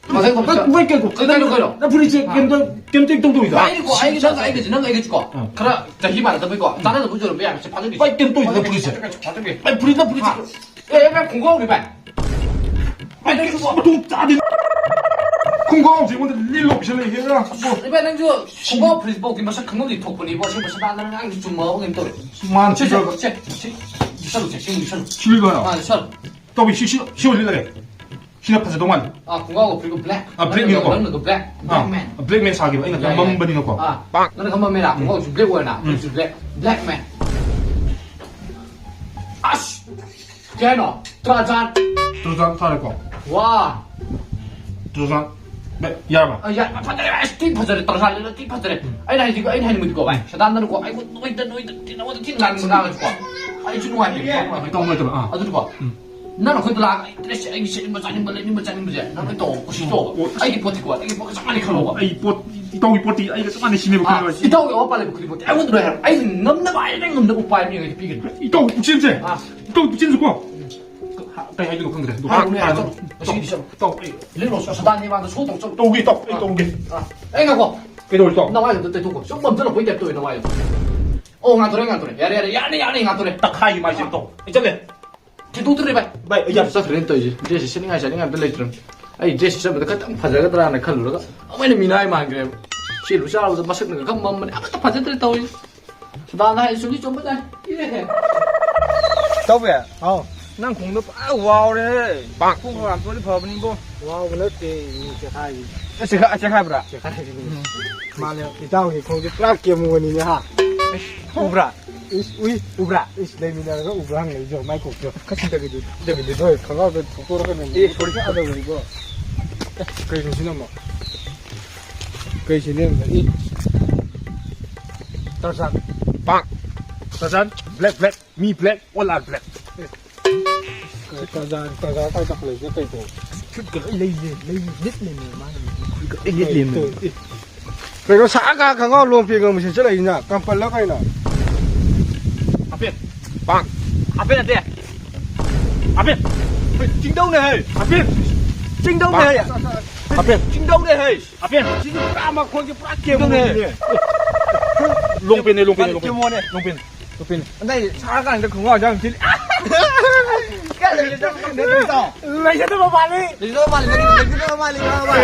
ꯃꯊꯪ ꯅꯪ ꯊꯣꯛꯆ-, ꯚꯥꯏ, ꯀꯩꯅꯣ, ꯀꯩꯅꯣ, ꯀꯩꯅꯣ, ꯀꯩꯅꯣ? ꯅꯪ ꯐꯨꯔꯤꯠꯁꯦ ꯑꯥ꯫ ꯀꯩꯝꯇ, ꯀꯩꯝꯇ ꯇꯧꯗꯣꯏꯗ? ꯑꯩꯅꯀꯣ, ꯑꯩꯒꯤ, ꯅꯪ ꯑꯩꯒꯁꯤꯀꯣ, ꯑꯥ꯫ ꯈꯔ ꯆꯍꯤ ꯃꯥꯟꯅꯗꯕꯩꯀꯣ, ꯆꯥꯟꯅꯗꯕ ꯑꯣꯏꯔꯝꯕ ꯌꯥꯏ, ꯁꯦ, ꯐꯥꯖꯟꯕꯤꯁꯦ꯫ ꯚꯥꯏ, ꯀꯩꯝ ꯇꯧꯗꯦ, ꯅꯪ ꯐꯨꯔꯤꯠꯁꯦ꯫ ꯐꯥꯖꯟꯕꯤꯁꯦ꯫ ꯚꯥꯏ, ꯐꯨꯔꯤꯠ, ꯅꯪ ꯐꯨꯔꯤꯠꯁꯦ꯫ ꯑꯥ꯫ ꯑꯦ, ꯑꯦ, ꯚꯥꯏ, ꯈꯣꯡꯒ꯭ꯔꯥꯎꯅꯤ, ꯚꯥꯏ꯫ ꯚꯥꯏ, ꯅꯪꯁꯨ ꯃꯇꯣꯡ ꯆꯥꯗꯦ꯫ ꯈꯣꯡꯒ꯭ꯔꯥꯎꯁꯦ ꯑꯩꯉꯣꯟꯗ ꯂꯤꯠꯂꯣ ꯄꯤꯁꯜꯂꯛꯑꯦ, ꯍꯦꯔꯥ꯫ ꯚꯥꯏ, ꯅꯪꯁꯨ ꯈꯣꯡꯒ꯭ꯔꯥꯎ ꯐꯨꯔꯤꯠꯐꯥꯎꯒꯤ ꯃꯁꯛ ꯈꯪꯉꯝꯗꯤ ꯊꯣꯛꯄꯅꯦꯕꯣ, ꯑꯁꯤ ꯃꯁꯛ ꯅꯥꯟꯅ ꯅꯪ ꯆꯨꯝꯃꯕ ꯀꯩꯅꯣ ꯇꯧꯔꯦ꯫ ꯃꯥꯅ ꯁꯦ, ꯁꯦ, ꯆꯨꯝꯃꯕ꯫ ꯁꯦ, ꯁꯦ, ꯂꯤꯠꯁꯜꯂꯨ, ꯁꯦ, ꯁꯤ ꯂꯤꯠꯁꯜꯂꯨ꯫ ꯁꯤ ꯂꯤꯠꯂꯣ ꯍꯥꯏꯔꯣ? ꯑꯥ, ꯂꯤꯠꯁꯜꯂꯨ꯫ ꯇꯧꯕꯤ, ꯁꯤ, ꯁꯤ, ꯁꯤ ꯑꯣꯏꯅ ꯂꯤꯠꯂꯒꯦ꯫ ꯁꯤꯅ ꯐꯖꯗꯧ ꯃꯥꯜꯂꯦ꯫ ꯑꯥ, ꯈꯣꯡꯒ꯭ꯔꯥꯎꯒ ꯐꯨꯔꯤꯠꯀ black꯫ ꯑꯥ, blackꯅꯤꯀꯣ? ꯅꯪꯅ, ꯅꯪꯅ black꯫ ꯑꯥ, black man꯫ Black man ꯁꯥꯒꯦꯕ, ꯑꯩꯅ ꯈꯔ ꯌꯥꯏ, ꯌꯥꯏ꯫ ꯃꯝꯕꯅꯤꯅꯀꯣ꯫ ꯑꯥ, ꯅꯪꯅ ꯈꯔ ꯃꯝꯃꯦꯅ, ꯎꯝ꯫ ꯈꯣꯡꯒ꯭ꯔꯥꯎꯁꯨ black ꯑꯣꯏꯔꯦꯅ, ꯎꯝ꯫ ꯐꯨꯔꯤꯠꯁꯨ black꯫ Black man꯫ ꯑꯁ! ꯀꯩ ꯍꯥꯏꯅꯣ? ꯇ꯭ꯔꯥꯖꯥꯟ꯫ ꯇ꯭ꯔꯥꯖꯥꯟ ꯁꯥꯔꯦꯀꯣ? ꯋꯥ! ꯇ꯭ꯔꯥꯖꯥꯟ꯫ ꯚꯥꯏ, ꯌꯥꯔꯕ? ꯑ, ꯌꯥ-, ꯐꯖꯔꯦ, ꯑꯁ, ꯊꯤ ꯐꯖꯔꯦ, ꯇ꯭ꯔꯥꯖꯥꯟ ꯂꯤꯂꯥ ꯊꯤ ꯐꯖꯔꯦ꯫ ꯎꯝ꯫ ꯑꯩꯅ ꯍꯥꯏꯗꯤꯀꯣ, ꯑꯩꯅ ꯍꯥꯏꯅꯤꯡꯕꯗꯤꯀꯣ, ꯚꯥꯏ, ꯁꯗꯥꯟꯗꯅꯀꯣ, ꯑꯩꯉꯣꯟꯗ ꯅꯣꯏꯗ, ꯅꯣꯏꯗ, ꯊꯤ ꯅꯉꯣꯟꯗ ꯊꯤ ꯉꯥꯡꯕ ꯉꯥꯡꯉꯁꯨꯀꯣ, ꯑꯩꯁꯨ ꯅꯨꯡꯉꯥꯏꯇꯦ꯫ ꯇꯧ ꯅꯨꯡꯉꯥꯏꯇꯕ, ꯑꯥ꯫ ꯑꯗꯨꯅꯀꯣ, ꯎꯝ꯫ ꯅꯪ ꯑꯩꯈꯣꯏꯗ ꯂꯥꯛꯑꯒ ꯑꯩ dress ꯁꯦ ꯑꯩꯒꯤ ꯁꯦꯠꯅꯤꯡꯕ ꯆꯥꯅꯤꯡꯕ ꯂꯩꯅꯤꯡꯕ ꯆꯥꯅꯤꯡꯕꯁꯦ ꯅꯪ ꯂꯣꯏ ꯇꯧ꯫ ꯀꯨꯁꯤ ꯇꯧ꯫ ꯑꯣ, ꯑꯩꯒꯤ ꯄꯣꯠꯇꯤꯀꯣ, ꯑꯩꯒꯤ ꯄꯣꯠꯀ ꯆꯞ ꯃꯥꯟꯅꯩ ꯈꯜꯂꯣꯕ꯫ ꯑꯩ ꯄꯣꯠ, ꯏꯇꯥꯎꯒꯤ ꯄꯣꯠꯇꯤ ꯑꯩꯒ ꯆꯞ ꯃꯥꯟꯅꯩ ꯁꯤꯅꯦꯕ ꯑꯥ, ꯈꯜꯂꯣ꯫ ꯏꯇꯥꯎꯒꯤ ꯑꯋꯥꯠ ꯑꯄꯥ ꯂꯩꯕ ꯈꯨꯗꯤꯡꯃꯛꯇꯤ ꯑꯩꯉꯣꯟꯗ ꯂꯣꯏ ꯍꯥꯏꯔꯣ꯫ ꯑꯩꯅ ꯉꯝꯅꯕ, ꯑꯩꯅ ꯉꯝꯅꯕ ꯎꯄꯥꯏ ꯑꯃ ꯌꯦꯡꯉꯒ ꯄꯤꯒꯅꯤ꯫ ꯏꯇꯥꯎ ꯄꯨꯛꯆꯦꯜꯁꯦ꯫ ꯑꯥ꯫ ꯏꯇꯥꯎ ꯄꯨꯛꯆꯦꯜꯁꯦꯀꯣ꯫ ꯍꯥꯏꯔꯨꯅꯦ, ꯍꯥꯏꯔꯣ, ꯆꯠꯂꯣ꯫ ꯉꯁꯤꯒꯤꯗꯤ ꯆꯠꯂꯣ꯫ ꯏꯇꯥꯎ, ꯑꯩ ꯂꯤꯛꯂꯣ, ꯁꯣꯁꯗꯥꯟ ꯃꯃꯥꯡꯗ ꯁꯣ ꯇꯧ, ꯆꯠꯂꯣ꯫ ꯇꯧꯒꯦ, ꯏꯇꯥꯎ, ꯑꯩ ꯑꯥ꯫ ꯇꯧꯒꯦ꯫ ꯑꯥ꯫ ꯑꯩ ꯉꯥꯏꯈꯣ꯫ ꯀꯩꯗꯧꯔꯤ, ꯏꯇꯥꯎ? ꯅꯃꯥꯏꯗꯣ ꯑꯝꯇ ꯇꯩꯊꯣꯛꯈꯣ꯫ ꯁꯨꯝ ꯃꯝꯁꯤꯜꯂꯛꯄꯩ ꯇꯥꯏꯞ ꯇꯧꯋꯦ ꯅꯃꯥꯏꯗꯣ꯫ ꯑꯣ, ꯉꯥꯟꯊꯣꯔꯛꯑꯦ, ꯉꯥꯟꯊꯣꯔꯛꯑꯦ꯫ ꯌꯥꯔꯦ, ꯌꯥꯔꯦ, ꯌꯥꯔꯅꯤ, ꯌꯥꯔꯅꯤ, ꯉꯥꯟꯊꯣꯔꯛꯑꯦ꯫ ꯇꯛꯈꯥꯏꯒꯤ ꯃꯥꯏꯁꯦ, ꯏꯇꯥꯎ꯫ ꯑꯩ ꯆꯠꯂꯦ꯫ ꯊꯤꯟꯗꯣꯛꯇ꯭ꯔꯦ, ꯚꯥꯏ꯫ ꯚꯥꯏ, ꯑꯩ ꯌꯥꯝ ꯆꯠꯈ꯭ꯔꯦꯅ ꯇꯧꯔꯤꯁꯦ꯫ Dress ꯁꯦꯠꯅꯤꯡꯉꯥꯏ, ꯁꯦꯠꯅꯤꯡꯉꯥꯏ ꯑꯝꯇ ꯂꯩꯇ꯭ꯔꯕꯅꯤ꯫ ꯑꯩ dress ꯁꯦꯠꯆꯟꯕꯗ ꯈꯤꯇꯪ ꯐꯖꯒꯗ꯭ꯔꯥꯅ ꯈꯜꯂꯨꯔꯒ ꯑꯃꯨꯛ ꯍꯦꯟꯅ ꯃꯤꯅꯥꯏ ꯃꯥꯟꯈ꯭ꯔꯦꯕ꯫ ꯁꯦꯠꯂꯨ ꯆꯥꯔꯨꯕꯗ ꯃꯁꯛꯅꯒ ꯈꯔ ꯃꯝꯕꯅꯦ꯫ ꯑꯃꯠꯇ ꯐꯖꯗ꯭ꯔꯦ ꯇꯧꯔꯤꯁꯦ꯫ ꯁꯗꯥꯅ ꯍꯥꯏ ꯆꯨꯝꯗꯤ ꯆꯨꯝꯕꯖꯥꯠꯅꯤ꯫ ꯏꯔꯦꯍꯦ꯫ ꯇꯧꯕ ꯌꯥꯏ? ꯍꯥꯎ꯫ ꯅꯪ ꯈꯣꯡꯗꯣ ꯐꯖꯅ ꯋꯥꯎꯔꯦ꯫ ꯄꯥꯛ꯫ ꯈꯣꯡ ꯐꯕ ꯌꯥꯝ ꯇꯣꯜꯂꯤ ꯐꯕꯅꯤꯕꯣ꯫ ꯋꯥꯎꯕ ꯅꯠꯇꯦ, ꯃꯤ ꯆꯦꯈꯥꯏꯔꯤ꯫ ꯑꯦ, ꯆꯦꯈꯥꯏ-, ꯆꯦꯈꯥꯏꯕ꯭ꯔꯥ? ꯆꯦꯈꯥꯏꯔꯤ꯫ ꯎꯝ꯫ ꯃꯥꯅꯦ꯫ ꯏꯇꯥꯎꯒꯤ ꯈꯣꯡꯁꯦ ꯄꯨꯔꯥ ꯀꯦꯃꯣꯅꯤꯅꯦ, ꯍꯥ? ꯎꯕ꯭ꯔꯥ? ꯏꯁ, ꯎꯏ꯫ ꯎꯕ꯭ꯔꯥ? ꯏꯁ, ꯂꯩꯃꯤꯟꯅꯔꯒ ꯎꯕ꯭ꯔꯥ ꯍꯪꯉꯛꯏꯁꯦ, ꯃꯥꯏ ꯀꯣꯛꯁꯦ꯫ ꯀꯛꯆꯤꯡꯗꯒꯤꯗꯨ꯫ ꯗꯦꯕꯤꯗ ꯍꯣꯏ ꯈꯪꯒꯥꯎꯗ ꯊꯣꯛꯇꯣꯔꯛꯀꯅꯤ꯫ ꯑꯦ, ꯐꯨꯔꯤꯠ ꯑꯗꯧꯕꯅꯤꯀꯣ꯫ ꯀꯩꯅꯣ ꯁꯤꯅ ꯑꯃꯨꯛ? ꯀꯩ ꯁꯤꯅꯦ? ꯏ꯫ ꯇꯔꯖꯥꯟ꯫ ꯄꯥꯛ꯫ ꯇꯔꯖꯥꯟ, black, black, me black, all are black꯫ ꯇꯔꯖꯥꯟ, ꯇꯔꯖꯥꯟ ꯀꯥꯏ ꯆꯠꯈ꯭ꯔꯦ? ꯀꯩꯗꯧ? ꯐꯨꯔꯤꯠꯀ ꯂꯣꯏ ꯂꯩ, ꯂꯩ, ꯂꯩ, ꯂꯤꯠꯂꯤꯅꯦ ꯃꯥꯅ꯫ ꯐꯨꯔꯤꯠꯀ ꯂꯣꯏ ꯂꯤꯠꯂꯤꯅꯦ꯫ ꯀꯩꯅꯣ ꯁꯥ ꯀꯥ ꯈꯪꯉꯥꯎ ꯂꯣꯡ ꯄꯦꯟꯒ ꯑꯃꯨꯛ ꯁꯦꯠꯆꯜꯂꯛꯏꯁꯤꯅ? ꯀꯝꯄꯜꯂ ꯀꯩꯅꯣ? ꯍꯥꯄꯦꯟ꯫ ꯄꯥꯛ꯫ ꯍꯥꯄꯦꯟ ꯅꯠꯇꯦ꯫ ꯍꯥꯄꯦꯟ꯫ ꯆꯤꯡꯗꯧꯅꯦ ꯍꯩ꯫ ꯍꯥꯄꯦꯟ꯫ ꯆꯤꯡꯗꯧꯅꯦ ꯍꯩ꯫ ꯍꯥꯄꯦꯟ꯫ ꯆꯤꯡꯗꯧꯅꯦ ꯍꯩ꯫ ꯍꯥꯄꯦꯟ꯫ ꯁꯤꯗꯤ ꯄꯨꯔꯥ ꯃꯈꯣꯟꯁꯦ ꯄꯨꯔꯥ ꯀꯦꯝ ꯇꯧꯅꯦ꯫ ꯃꯈꯣꯟꯅꯤꯅꯦ꯫ ꯂꯣꯡ ꯄꯦꯟꯅꯦ, ꯂꯣꯡ ꯄꯦꯟꯅꯦ, ꯂꯣꯡ ꯄꯦꯟꯅꯦ꯫ ꯀꯦꯝ ꯃꯈꯣꯟꯅꯦ꯫ ꯂꯣꯡ ꯄꯦꯟꯅꯦ꯫ ꯂꯣꯡ ꯄꯦꯟꯅꯦ꯫ ꯑꯗꯩ ꯁꯥꯔꯀꯥꯟꯗ ꯈꯣꯡꯒ꯭ꯔꯥꯎꯁꯦ ꯌꯥꯝ ꯊꯤꯜꯂꯤ꯫ ꯀꯥꯏ ꯂꯩꯒꯦ ꯈꯪꯗꯦ ꯇꯧꯔꯤꯗꯣ꯫ ꯂꯩꯖꯗꯕ ꯃꯥꯜꯂꯤ꯫ ꯂꯩꯖꯗꯕ ꯃꯥꯜꯂꯤ, ꯅꯪꯒꯤ ꯂꯩꯖꯗꯕ ꯃꯥꯜꯂꯤ, ꯈꯪꯉꯕ?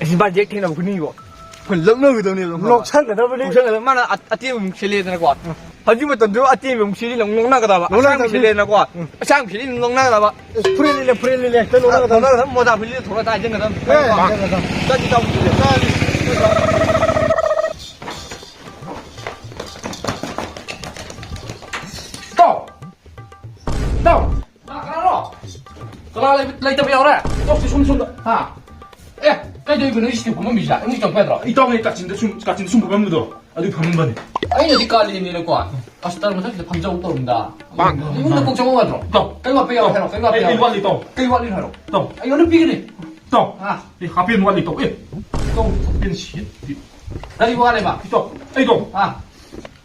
ꯑꯁꯤ ꯕꯥ ꯖꯦꯛ ꯊꯦꯡꯅꯕ ꯈꯨꯗꯤꯡꯒꯤꯀꯣ꯫ ꯑꯩꯈꯣꯏ ꯂꯧꯅꯒꯗꯕꯅꯦꯕ, ꯈꯪꯉꯕ? ꯂꯧꯁꯟꯒꯗꯕꯅꯤ꯫ ꯂꯧꯁꯟꯒꯗꯕ꯫ ꯃꯥꯅ ꯑ-, ꯑꯇꯦꯟꯕ ꯑꯃꯨꯛ ꯁꯦꯠꯂꯦꯗꯅꯀꯣ꯫ ꯎꯝ꯫ ꯍꯧꯖꯤꯛ ꯃꯇꯝꯗꯨ ꯑꯇꯦꯟꯕ ꯑꯃꯨꯛ ꯁꯦꯠꯂꯤ ꯑꯃꯨꯛ ꯂꯧꯅꯒꯗꯕ꯫ ꯂꯧꯅꯒꯗꯕꯅꯤ꯫ ꯑꯁꯥꯡꯕ ꯁꯦꯠꯂꯦꯗꯅꯀꯣ꯫ ꯎꯝ꯫ ꯑꯁꯥꯡꯕ ꯁꯦꯠꯂꯤ ꯑꯃꯨꯛ ꯂꯧꯅꯒꯗꯕ꯫ ꯑꯁ, ꯐꯨꯔꯤꯠ ꯂꯤꯠꯂꯦ, ꯐꯨꯔꯤꯠ ꯂꯤꯠꯂꯦ, ꯍꯦꯛꯇ ꯂꯧꯅꯒꯗꯕꯅꯤ꯫ ꯂꯧꯅꯒꯗꯕ꯫ ꯃꯣꯖꯥ ꯐꯨꯔꯤꯠ ꯂꯤꯠꯂ ꯊꯣꯛꯂꯛꯑ ꯇꯥꯏ ꯆꯪꯒꯗꯕꯅꯤ꯫ ꯑꯦ, ꯆꯪꯒꯗꯕꯅꯤ꯫ ꯆꯠꯁꯤ ꯇꯧꯁꯤ꯫ ꯇꯥꯎ! ꯇꯥꯎ! ꯀꯅꯥ, ꯀꯅꯥꯅꯣ? ꯀꯅꯥ ꯂꯩ-, ꯂꯩꯇꯕ ꯌꯥꯎꯔꯦ? ꯇꯣꯛꯁꯤ ꯁꯨꯝ ꯁꯨꯝꯗ꯫ ꯍꯥ? ꯑꯦ, ꯀꯩꯗꯧꯔꯤꯕꯅꯣ ꯁꯤꯗ ꯐꯝꯃꯝꯃꯤꯁꯤꯗ? ꯑꯩ ꯆꯪꯉꯛꯄ ꯌꯥꯗ꯭ꯔꯣ? ꯏꯇꯥꯎꯅꯦ ꯀꯥꯆꯤꯟꯗ ꯁꯨꯝ, ꯀꯥꯆꯤꯟꯗ ꯁꯨꯝ ꯐꯝꯃꯝꯕꯗꯣ, ꯑꯗꯨ ꯐꯝꯃꯝꯕꯅꯦ꯫ ꯑꯩꯅꯗꯤ ꯀꯥꯂꯦꯟꯅꯤꯅꯀꯣ, ꯑꯁꯇꯔ ꯃꯊꯛꯁꯤꯗ ꯐꯝꯖꯧ ꯇꯧꯔꯝꯗ꯫ ꯄꯥꯛ꯫ ꯏꯃꯨꯡꯗ ꯀꯣꯛ ꯆꯪꯉꯛꯑꯣ ꯌꯥꯗ꯭ꯔꯣ? ꯇꯥꯎ꯫ ꯀꯩ ꯋꯥꯠꯄ ꯌꯥꯎꯔꯦ ꯍꯥꯏꯔꯣ? ꯀꯩ ꯋꯥꯠꯄ ꯑꯩ, ꯑꯩ ꯌꯥꯎꯔꯦ? ꯋꯥꯠꯂꯤ, ꯇꯥꯎ꯫ ꯀꯩ ꯋꯥꯠꯂꯤꯅꯣ ꯍꯥꯏꯔꯣ? ꯇꯥꯎ꯫ ꯑꯩ ꯑꯣꯟꯅ ꯄꯤꯒꯅꯤ꯫ ꯇꯥꯎ꯫ ꯑꯥ꯫ ꯑꯦ, ꯍꯥꯄꯦꯟ ꯋꯥꯠꯂꯤ, ꯇꯥꯎ꯫ ꯑꯦ, ꯇꯥꯎ, ꯍꯥꯄꯦꯟ ꯁꯦꯠꯇꯦ꯫ ꯀꯔꯤ ꯋꯥꯠꯂꯦꯕ? ꯏꯇꯥꯎ, ꯑꯩꯗꯣ꯫ ꯑꯥ꯫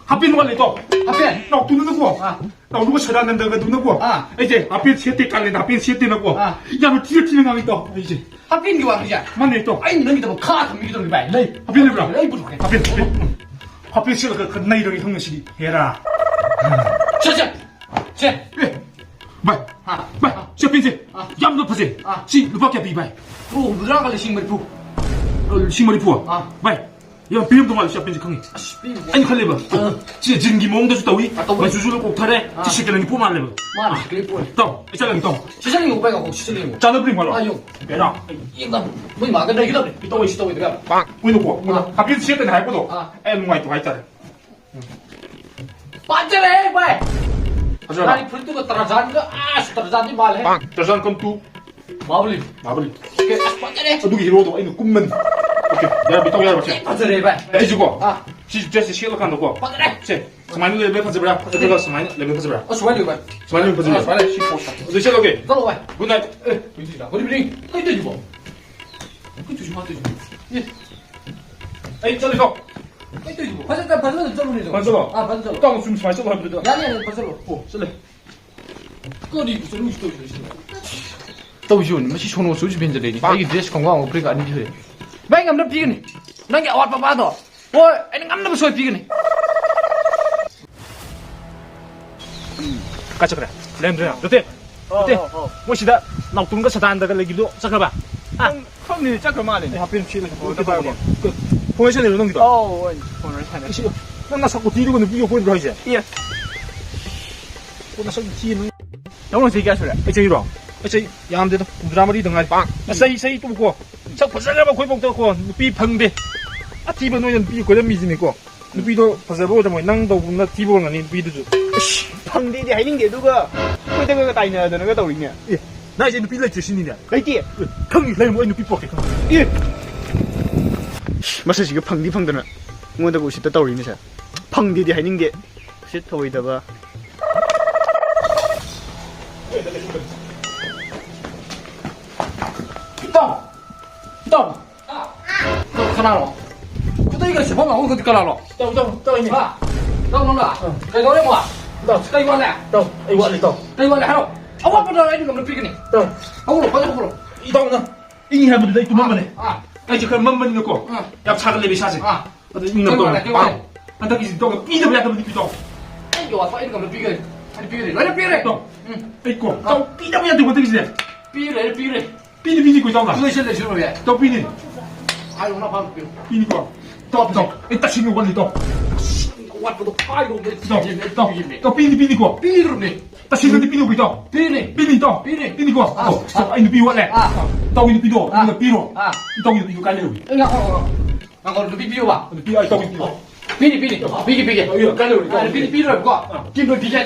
ꯍꯥꯄꯦꯟ ꯋꯥꯠꯂꯤ, ꯇꯥꯎ꯫ ꯍꯥꯄꯦꯟ? ꯇꯥꯎ, ꯇꯨꯅꯅꯀꯣ꯫ ꯑꯥ꯫ ꯇꯥꯎꯗꯨꯒ ꯁꯗꯥꯅꯟꯗꯒꯗꯨꯅꯀꯣ꯫ ꯑꯥ꯫ ꯑꯩꯁꯦ ꯍꯥꯄꯦꯟ ꯁꯦꯠꯇꯦ, ꯀꯥꯂꯦꯟꯗ ꯍꯥꯄꯦꯟ ꯁꯦꯠꯇꯦꯅꯀꯣ꯫ ꯑꯥ꯫ ꯌꯥꯝꯅ ꯊꯤꯅ ꯊꯤꯅ ꯉꯥꯡꯉꯤ, ꯇꯥꯎ, ꯑꯩꯁꯦ꯫ ꯍꯥꯄꯦꯟꯒꯤ ꯋꯥꯔꯤꯁꯦ? ꯃꯥꯅꯦ, ꯇꯥꯎ꯫ ꯑꯩꯅ ꯅꯪꯒꯤꯗꯃꯛ ꯈꯥ ꯊꯝꯕꯤꯒꯗꯧꯔꯤ, ꯚꯥꯏ꯫ ꯂꯩ꯫ ꯍꯥꯄꯦꯟ ꯂꯩꯕ꯭ꯔꯥ? ꯂꯩ, ꯄꯨꯊꯣꯛꯀꯦ꯫ Half pant, half pant. ꯍꯥꯄꯦꯟ ꯁꯦꯠꯂꯒ ꯈꯔ ꯅꯩꯔꯒꯦ ꯈꯪꯉꯦ ꯁꯤꯗꯤ꯫ ꯍꯦꯔꯥ꯫ ꯁꯦ, ꯁꯦ꯫ ꯁꯦ꯫ ꯑꯦ, ꯚꯥꯏ, ꯍꯥ? ꯚꯥꯏ, ꯁꯤ ꯄꯦꯟꯁꯦ ꯑꯥ꯫ ꯌꯥꯝꯅ ꯐꯖꯩ꯫ ꯑꯥ꯫ ꯁꯤ ꯂꯨꯄꯥ ꯀꯌꯥ ꯄꯤ, ꯚꯥꯏ? ꯂꯨꯄꯥ ꯍꯨꯝꯐꯨꯇꯔꯥꯒ ꯂꯤꯁꯤꯡ ꯃꯔꯤꯐꯨ꯫ ꯑ, ꯂꯤꯁꯤꯡ ꯃꯔꯤꯐꯨ? ꯑꯥ꯫ ꯚꯥꯏ, ꯌꯥꯝ ꯄꯤꯔꯝꯗꯧ ꯃꯥꯜꯂꯦ, ꯁꯤ ꯄꯦꯟꯁꯦ ꯈꯪꯉꯦ꯫ ꯑꯁ, ꯄꯤꯕꯨ-, ꯑꯩꯅ ꯈꯜꯂꯦꯕ, ꯑꯥ꯫ ꯁꯤ ꯖꯤꯟꯒꯤ ꯃꯑꯣꯡꯗꯁꯨ ꯇꯧꯏ, ꯑꯥ, ꯇꯧꯏ꯫ ꯃꯆꯨꯁꯨ ꯂꯣꯏ ꯀꯣꯛꯊꯔꯦ, ꯑꯥ꯫ ꯁꯤ ꯁꯦꯀꯦꯟ ꯍꯦꯟꯒꯤ ꯄꯣꯠ ꯃꯥꯜꯂꯦꯕ꯫ ꯃꯥꯅꯦ, ꯁꯦꯀꯦꯟ ꯍꯦꯟ ꯄꯣꯠꯅꯦ꯫ ꯇꯧ, ꯑꯩ ꯆꯠꯂꯒꯦ, ꯇꯧ꯫ ꯁꯤ ꯆꯠꯂꯒꯦ, ꯚꯥꯏ, ꯉꯥꯏꯈꯣ, ꯁꯤ ꯆꯠꯂꯒꯦ꯫ ꯆꯥꯟꯅꯕ꯭ꯔꯥ ꯌꯦꯡꯉꯣ ꯂꯥꯎ꯫ ꯌꯦꯡꯉꯣ꯫ ꯀꯩꯅꯣ? ꯌꯦꯡꯉꯣ꯫ ꯃꯣꯏ ꯃꯥꯒ ꯂꯩꯒꯗꯕꯅꯦ꯫ ꯄꯤꯇꯧ, ꯑꯩ ꯁꯤ ꯇꯧꯋꯦ, ꯚꯥꯏ꯫ ꯀꯨꯏꯅꯀꯣ, ꯀꯨꯏꯅ꯫ ꯑꯥ꯫ ꯍꯥꯄꯦꯟ ꯁꯦꯠꯇꯅ ꯍꯥꯏꯔꯛꯄꯗꯣ, ꯑꯥ꯫ ꯑꯩ ꯌꯥꯝ ꯅꯨꯡꯉꯥꯏꯇꯕ ꯍꯥꯏꯇꯥꯔꯦ꯫ ꯄꯥꯟꯖꯔꯦ, ꯚꯥꯏ! ꯐꯖꯔꯕ? ꯃꯥꯒꯤ ꯐꯨꯔꯤꯠꯇꯨꯒ ꯇꯔꯖꯥꯟꯒ, ꯑꯁ, ꯇꯔꯖꯥꯟꯗꯤ ꯃꯥꯜꯂꯦ꯫ ꯇꯔꯖꯥꯟ ꯀꯝ ꯇꯨ? ꯃꯥꯍꯨꯕꯂꯤ꯫ ꯃꯥꯍꯨꯕꯂꯤ꯫ ꯑꯁ, ꯐꯖꯔꯦ꯫ ꯑꯗꯨꯒꯤ ꯍꯤꯔꯣꯗꯣ ꯑꯩꯅ ꯀꯨꯝꯃꯅꯤ꯫ ꯌꯥꯔꯕ, ꯏꯇꯥꯎ ꯌꯥꯔꯕ ꯁꯦ? ꯐꯖꯔꯦ ꯚꯥꯏ꯫ ꯑꯩꯁꯨꯀꯣ ꯑꯥ꯫ ꯁꯤ ꯗ꯭ꯔꯦꯁꯁꯦ ꯁꯦꯠꯂꯀꯥꯟꯗꯀꯣ ꯐꯖꯔꯦ꯫ ꯁꯦ ꯁꯨꯃꯥꯏꯅ ꯂꯩꯕ ꯐꯖꯕ꯭ꯔꯥ? ꯅꯠꯇ꯭ꯔꯒ ꯁꯨꯃꯥꯏꯅ ꯂꯩꯕ ꯐꯖꯕ꯭ꯔꯥ? ꯑ ꯁꯨꯃꯥꯏꯅ ꯂꯩꯌꯨ ꯚꯥꯏ꯫ ꯁꯨꯃꯥꯏꯅ ꯂꯩꯕ ꯐꯖꯕ꯭ꯔꯥ? ꯑ ꯁꯨꯃꯥꯏꯅ ꯁꯤ ꯄꯣꯁ꯫ ꯑꯗꯨ ꯁꯦꯠꯂꯒꯦ꯫ ꯆꯠꯂꯣ ꯚꯥꯏ꯫ Good night. Good evening. ꯀꯩ ꯇꯧꯔꯤꯁꯤꯕꯣ? ꯀꯩ ꯇꯧꯔꯤꯁꯤꯕꯣ? ꯃꯥ ꯇꯧꯔꯤꯁꯤꯕꯣ? ꯑꯦ꯫ ꯑꯩ ꯆꯠꯂꯤꯀꯣ꯫ ꯀꯩ ꯇꯧꯔꯤꯁꯤꯕꯣ? ꯐꯖꯅ ꯐꯖꯅ ꯆꯠꯂꯨꯅꯦ꯫ ꯐꯖꯅ ꯆꯠꯂꯣ꯫ ꯑꯥ ꯐꯖꯅ ꯆꯠꯂꯣ꯫ ꯏꯇꯥꯎ ꯁꯨꯝ ꯁꯨꯃꯥꯏꯅ ꯆꯠꯂꯣ ꯍꯥꯏꯕꯗꯨꯗ꯫ ꯌꯥꯅꯤ ꯌꯥꯅꯤ ꯐꯖꯅ ꯆꯠꯂꯣ꯫ ꯑꯣ ꯆꯠꯂꯦ꯫ ꯀꯔꯤ ꯆꯠꯂꯨ ꯆꯠꯂꯨ ꯆꯠꯂꯨ꯫ ꯇꯧꯁꯤꯕꯅꯤ ꯃꯁꯤ ꯁꯣꯅꯣ ꯁꯨꯁꯨ ꯐꯦꯟꯖꯜꯂꯛꯏꯅꯤ꯫ ꯑꯩꯒꯤ ꯗ꯭ꯔꯦꯁ ꯈꯣꯡꯒ꯭ꯔꯥꯎ ꯑꯃ ꯐꯨꯔꯤꯠꯀ ꯑꯅꯤ ꯂꯩꯔꯦ꯫ ꯚꯥꯏ ꯉꯝꯅꯕ ꯄꯤꯒꯅꯤ꯫ ꯅꯪꯒꯤ ꯑꯋꯥꯠꯄ ꯄꯥꯗꯣ꯫ ꯍꯣꯏ ꯑꯩꯅ ꯉꯝꯅꯕ ꯁꯣꯏ ꯄꯤꯒꯅꯤ꯫ ꯀꯥꯏ ꯆꯠꯈ꯭ꯔꯦ? ꯂꯩꯔꯝꯗ꯭ꯔꯦ꯫ ꯅꯠꯇꯦ꯫ ꯅꯠꯇꯦ꯫ ꯃꯣꯏ ꯁꯤꯗ ꯅꯥꯎꯇꯨꯝꯒ ꯁꯗꯥꯟꯗꯒ ꯂꯩꯈꯤꯕꯗꯣ ꯆꯠꯈ꯭ꯔꯕ? ꯈꯪꯗꯦ ꯆꯠꯈ꯭ꯔ ꯃꯥꯜꯂꯦ꯫ ꯑꯩ ꯍꯥꯐꯦꯟ ꯁꯦꯠꯂꯒ ꯀꯩꯗꯧꯕꯅꯣ? ꯐꯣꯟ ꯁꯦꯠꯂꯤꯔꯣ ꯅꯪꯒꯤꯗꯣ? ꯑꯧ ꯐꯣꯟ ꯋꯥꯔꯤ ꯁꯥꯟꯅ꯫ ꯏꯁ, ꯅꯪ ꯅꯁꯛ ꯎꯊꯤꯗꯨꯒ ꯅꯨꯄꯤ ꯀꯣꯏꯕ꯭ꯔꯣ ꯍꯥꯏꯁꯦ? ꯏꯌꯦ꯫ ꯀꯣ ꯅꯁꯛ ꯎꯊꯤ ꯅꯪ꯫ ꯅꯪ ꯆꯍꯤ ꯀꯌꯥ ꯁꯨꯔꯦ? ꯑꯩ ꯆꯍꯤꯔꯣ? ꯑꯩ ꯆꯍꯤ ꯌꯥꯝꯗꯦꯗ, ꯍꯨꯝꯗ꯭ꯔꯥ ꯃꯔꯤꯗ ꯉꯥꯏꯔꯤ꯫ ꯑꯁ, ꯆꯍꯤ, ꯆꯍꯤ ꯇꯨꯀꯣ꯫ ꯁꯛ ꯐꯖꯈ꯭ꯔꯕ ꯑꯩꯈꯣꯏꯐꯥꯎꯗꯀꯣ ꯅꯨꯄꯤ ꯐꯪꯗꯦ꯫ ꯑꯊꯤꯕ ꯅꯣꯏꯅ ꯅꯨꯄꯤ ꯀꯣꯏꯔꯝꯃꯤꯁꯤꯅꯤꯀꯣ꯫ ꯅꯨꯄꯤꯗꯣ ꯐꯖꯕ ꯑꯣꯏꯔꯝꯃꯣꯏ, ꯅꯪ ꯇꯧꯕꯅ ꯊꯤꯕ ꯑꯣꯏꯔꯝꯒꯅꯤ ꯅꯨꯄꯤꯗꯨꯁꯨ꯫ ꯐꯪꯗꯦꯗꯤ ꯍꯥꯏꯅꯤꯡꯗꯦ ꯑꯗꯨꯒ ꯑꯩꯈꯣꯏꯗꯒ ꯇꯥꯏꯅꯗꯅꯒ ꯇꯧꯔꯤꯅꯦ꯫ ꯑꯦ, ꯅꯪ ꯑꯩꯁꯦ ꯅꯨꯄꯤ ꯂꯩꯇ꯭ꯔꯦ ꯁꯤꯅꯤꯅꯦ꯫ ꯂꯩꯇꯦ꯫ ꯑꯦ, ꯈꯪꯉꯤ, ꯂꯩꯔꯝꯃꯣꯏ, ꯑꯩ ꯅꯨꯄꯤ ꯄꯣꯔꯛꯀꯦ ꯈꯪꯉꯤ꯫ ꯑꯦ꯫ ꯃꯁꯛꯁꯤꯒ ꯐꯪꯗꯤ ꯐꯪꯗꯅ ꯑꯩꯉꯣꯟꯗꯒ ꯎꯁꯤꯠꯇ ꯇꯧꯔꯤꯅꯦ ꯁꯦ꯫ ꯐꯪꯗꯦꯗꯤ ꯍꯥꯏꯅꯤꯡꯗꯦ꯫ ꯎꯁꯤꯠ ꯊꯑꯣꯏꯗꯕ꯫ ꯏꯇꯥꯎ! ꯏꯇꯥꯎ! ꯀꯅꯥꯅꯣ? ꯈꯨꯗꯩꯒ ꯁꯦꯠꯐꯝ ꯂꯥꯛꯐꯝ ꯈꯪꯗꯦ ꯀꯅꯥꯅꯣ? ꯏꯇꯥꯎ, ꯏꯇꯥꯎ, ꯏꯇꯥꯎ, ꯑꯩꯅꯦ꯫ ꯍꯥ? ꯏꯇꯥꯎ ꯅꯪꯂ? ꯑꯥ꯫ ꯀꯩꯗꯧꯔꯦ ꯑꯃꯨꯛ? ꯏꯇꯥꯎ꯫ ꯀꯩ ꯋꯥꯠꯂꯦ? ꯏꯇꯥꯎ, ꯑꯩ ꯋꯥꯠꯂꯤ, ꯏꯇꯥꯎ꯫ ꯀꯩ ꯋꯥꯠꯂꯦ ꯍꯥꯏꯔꯣ? ꯑꯋꯥꯠꯄꯗꯣ ꯑꯩꯅ ꯉꯝꯅ ꯄꯤꯒꯅꯤ꯫ ꯏꯇꯥꯎ꯫ ꯍꯧꯒꯠꯂꯣ, ꯐꯖꯅ ꯍꯧꯒꯠꯂꯣ꯫ ꯏꯇꯥꯎꯅ ꯏꯪꯉꯤ ꯍꯥꯏꯕꯗꯨꯗ ꯑꯩ ꯇꯨꯝꯃꯝꯕꯅꯦ꯫ ꯑꯥ꯫ ꯑꯩꯁꯦ ꯈꯔ ꯃꯝꯕꯅꯤꯅꯀꯣ꯫ ꯑꯥ꯫ ꯌꯥꯝ ꯁꯥꯒꯠꯂꯦꯕ ꯏꯁꯥꯁꯦ꯫ ꯑꯥ꯫ ꯑꯗꯨ ꯏꯪꯅꯕ ꯀꯩ ꯋꯥꯠꯂꯦ, ꯇꯧꯔꯦ꯫ ꯀꯩ ꯋꯥꯠꯂꯦ? ꯍꯟꯗꯛꯀꯤꯁꯤ ꯏꯇꯥꯎ ꯄꯤꯗꯕ ꯌꯥꯗꯕ ꯅꯨꯄꯤ ꯏꯇꯥꯎ꯫ ꯑꯩꯒꯤ ꯑꯋꯥꯠꯄ ꯑꯩꯅ ꯉꯝꯅ ꯄꯤꯒꯅꯤ꯫ ꯑꯩ ꯄꯤꯒꯅꯤ꯫ ꯂꯣꯏꯅ ꯄꯤꯔꯦ꯫ ꯏꯇꯥꯎ꯫ ꯎꯝ꯫ ꯑꯩ ꯀꯣ꯫ ꯏꯇꯥꯎ ꯄꯤꯗꯕ ꯌꯥꯗꯦ ꯍꯟꯗꯛꯀꯤꯁꯦ꯫ ꯄꯤꯔꯦ, ꯄꯤꯔꯦ꯫ ꯄꯤꯅꯤ ꯄꯤꯅꯤ ꯀꯣ ꯏꯇꯥꯎꯅ꯫ ꯂꯣꯏꯁꯤꯜꯂꯦ ꯁꯤꯔꯣ ꯌꯥꯏ꯫ ꯏꯇꯥꯎ ꯄꯤꯅꯤ꯫ ꯍꯥꯏꯔꯣ ꯅꯄꯥꯝ ꯄꯤꯌꯨ꯫ ꯄꯤꯅꯤꯀꯣ꯫ ꯏꯇꯥꯎ, ꯏꯇꯥꯎ꯫ ꯑꯩ ꯇꯁꯦꯡꯅ ꯋꯥꯠꯂꯤ ꯏꯇꯥꯎ꯫ ꯑꯋꯥꯠꯄꯗꯣ ꯍꯥꯏꯔꯣ꯫ ꯏꯇꯥꯎ, ꯏꯇꯥꯎ꯫ ꯏꯇꯥꯎ ꯄꯤꯅꯤ ꯄꯤꯅꯤꯀꯣ꯫ ꯄꯤꯔꯨꯝꯅꯦ꯫ ꯇꯁꯦꯡꯅꯗꯤ ꯄꯤꯅꯤꯀꯣ ꯏꯇꯥꯎ꯫ ꯄꯤꯔꯦ꯫ ꯄꯤꯅꯤ ꯏꯇꯥꯎ꯫ ꯄꯤꯅꯤ꯫ ꯄꯤꯅꯤꯀꯣ꯫ ꯑꯥ, ꯑꯣ, ꯏꯇꯥꯎ, ꯑꯩ ꯅꯨꯄꯤ ꯋꯥꯠꯂꯦ꯫ ꯑꯥ꯫ ꯏꯇꯥꯎꯒꯤ ꯅꯨꯄꯤꯗꯣ꯫ ꯑꯥ꯫ ꯅꯪꯅ ꯄꯤꯔꯣ꯫ ꯑꯥ꯫ ꯏꯇꯥꯎꯒꯤ ꯅꯨꯄꯤꯗꯣ ꯀꯥꯏ ꯂꯩꯔꯨꯒꯦ? ꯑꯦ, ꯉꯥꯏꯈꯣ, ꯉꯥꯏꯈꯣ, ꯉꯥꯏꯈꯣ, ꯅꯨꯄꯤ ꯄꯤꯌꯨꯕ꯫ ꯅꯨꯄꯤ ꯑꯩ ꯏꯇꯥꯎꯒꯤ ꯅꯨꯄꯤꯗꯣ꯫ ꯄꯤꯅꯤ, ꯄꯤꯅꯤ, ꯄꯤꯒꯦ, ꯄꯤꯒꯦ꯫ ꯑꯩ ꯀꯥꯏ ꯂꯩꯔꯨꯒꯦ? ꯑꯥ, ꯅꯨꯄꯤꯗꯤ ꯄꯤꯔꯣꯏꯕꯀꯣ꯫ ꯑꯥ꯫ ꯀꯤꯝ ꯂꯣꯏ ꯄꯤꯒꯦ꯫